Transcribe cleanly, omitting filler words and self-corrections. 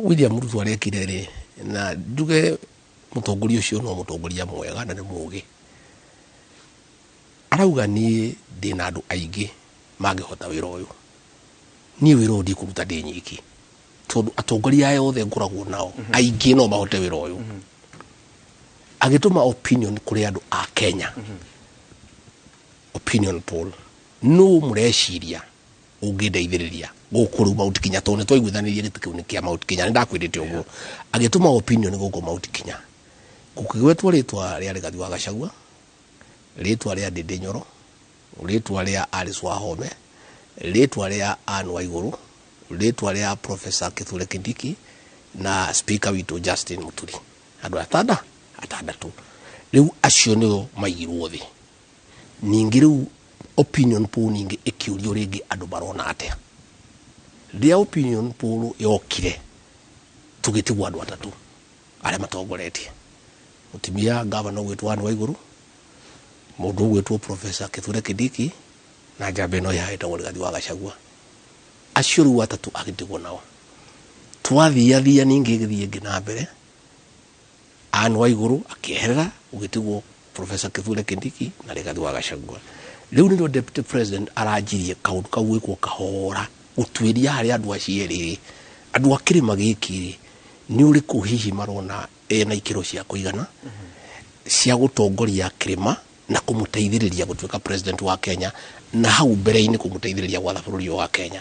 William Ruto arekire rĩ, na njuge mũtongoria ũcio no mũtongoria mwega na nĩ mũgĩ, arauga niĩ ndĩna andũ aingĩ mangĩhota wĩra ũyũ, niĩ wĩra ũyũ ndikũruta ndĩ nyiki, tondũ atongoria aya othe ngoragwo nao aingĩ no mahote wĩra ũyũ. Agĩtũma opinion kũrĩ andũ a Kenya, opinion poll, nũ mũreciria ũngĩndeithĩrĩria gũkũ rĩu Mount Kenya, tondũ nĩ twaiguithanirie gĩtĩ kĩu nĩ kĩa Mount Kenya, nĩ ndakwĩrĩte ũguo. Agĩtũma opinion gũkũ Mount Kenya, gũkĩgwetwo rĩtwa rĩa Rigathi wa Gachagua, rĩtwa rĩa Ndindi Nyoro, rĩtwa rĩa Alice Wahome, rĩtwa rĩa Anne Waigũrũ, rĩtwa rĩa Professor Kithure Kindiki na speaker witũ Justin Muturi, andũ atandatũ. Rĩu acio nĩo maigirwo thĩ. Ningĩ rĩu opinion poll ningĩ ĩkĩũrio rĩngĩ andũ marona atĩa. Rĩrĩa opinion poll yokire, tũgĩtigwo andũ atatũ arĩa matongoretie: mũtumia gavana ũgwĩtwo Anne Waigũrũ, mũndũ ũgwĩtwo Professor Kithure Kindiki na njamba ĩno ĩhaha ĩtagwo Rigathi wa Gachagua. Acio rĩu atatũ agĩtigwo nao. Twathiathia ningĩ ĩgĩthiĩ ĩngĩ na mbere, Anne Waigũrũ akĩeherera, ũgĩtigwo Professor Kithure Kindiki na Rigathi wa Gachagua. Rĩu nĩrĩo deputy president aranjirie kaũndũ kau gwĩkwo kahora, gũtuĩria harĩ andũ acio erĩ, andũ a kĩrĩma gĩkĩ rĩ, nĩ ũrĩkũ hihi marona ena ikĩro cia kũigana cia gũtongoria kĩrĩma na kũmũteithĩrĩria gũtuĩka president wa Kenya, na hau mbere-inĩ kũmũteithĩrĩria gwatha bũrũri ũyũ wa Kenya.